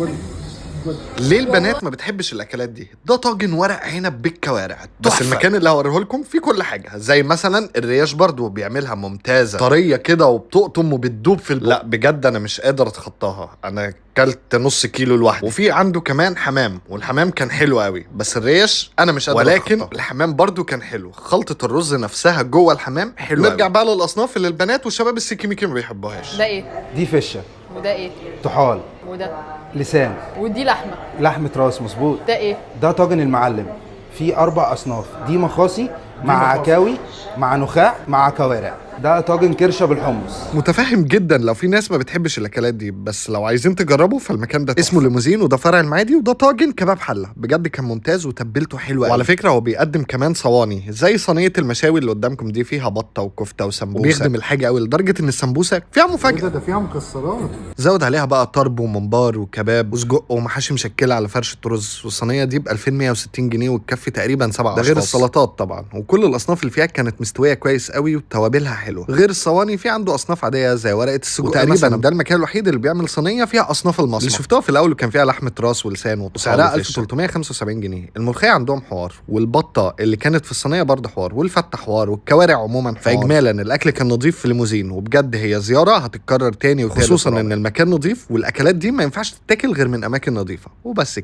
كل. ليه البنات ما بتحبش الاكلات دي؟ ده طاجن ورق عنب بالكوارع. بس المكان اللي هوريه لكم فيه كل حاجة، زي مثلا الرياش برضو بيعملها ممتازة، طرية كده وبتقطم وبتدوب في البق. لا بجد انا مش قادر اتخطاها، انا كلت نص كيلو لوحدي. وفي عنده كمان حمام، والحمام كان حلو قوي، بس الريش انا مش قادر، ولكن أتخطاها. الحمام برضو كان حلو، خلطه الرز نفسها جوه الحمام حلوة. نرجع بقى للاصناف اللي البنات والشباب السيكي ما بيحبوهاش. ده ايه؟ دي فشه. وده ايه؟ طحال. وده لسان. ودي لحمه. لحمه راس مظبوط. ده ايه؟ ده طاجن المعلم، فيه 4 اصناف، دي مخاصي مع عكاوي مع نخاع مع كوارع. ده طاجن كرشه بالحمص. متفهم جدا لو في ناس ما بتحبش الاكلات دي، بس لو عايزين تجربوا فالمكان ده اسمه ليموزين، وده فرع المعادي، وده طاجن كباب حله، بجد كان ممتاز وتبلته حلوة. وعلى فكرة هو بيقدم كمان صواني زي صينية المشاوي اللي قدامكم دي، فيها بطه وكفته وسمبوسه، وبيخدم الحاجة قوي لدرجة ان السمبوسه فيها مفاجاة. ده فيها مكسرات، زود عليها بقى طرب وممبار وكباب وسجق ومحاشي مشكلة على فرشه رز. والصينيه دي ب 2160 جنيه وتكفي تقريبا 7 ده غير السلطات طبعا، وكل الاصناف اللي فيها كانت مستوية كويس قوي وتوابلها حلوة. غير الصواني في عنده اصناف عادية زي ورقة السجق تقريبا. ده المكان الوحيد اللي بيعمل صينية فيها اصناف المصمت اللي شفتوها في الاول، وكان فيها لحمه راس ولسان، وسعرها 1375 جنيه. الملوخية عندهم حوار، والبطه اللي كانت في الصينية برضه حوار، والفته حوار، والكوارع عموما حوار. فاجمالا الاكل كان نظيف في ليموزين، وبجد هي زيارة هتتكرر تاني وتالت، خصوصا ان المكان نظيف والاكلات دي ما ينفعش تتاكل غير من اماكن نظيفة. وبس.